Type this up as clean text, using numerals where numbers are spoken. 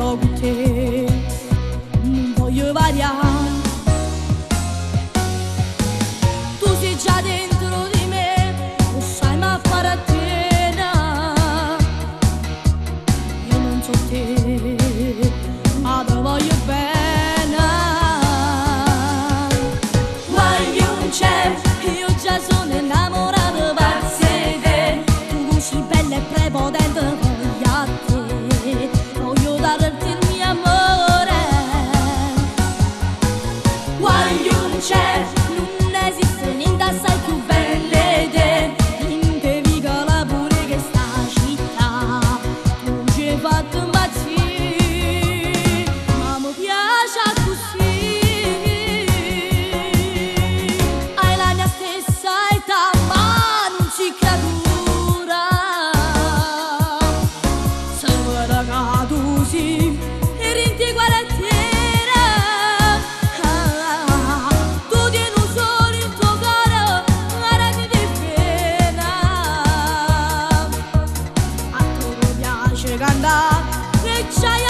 Io cu te nun voglio variare. Tu sei già dentro di me, lo sai ma appartiene. Io non so te, ma te voglio bene. Guagliuncè, io già sono innamorata pazza 'e te. Tu così bella e prepotente, voglio a te. Voglio darti il mio amore. Guagliuncè, nun esiste niente assai più bello 'e te. Dint' 'e vicoli pure 'e chesta città. Tu ci hai fatto impazzì, ma mi piace accussì. Hai la mia stessa età, ma nun si creatura. Se vede ca tu si 'e dint' 'e quartiere. Tu tieni 'o sole 'int' 'o core, ora ti difende. A te piace cantare e c'hai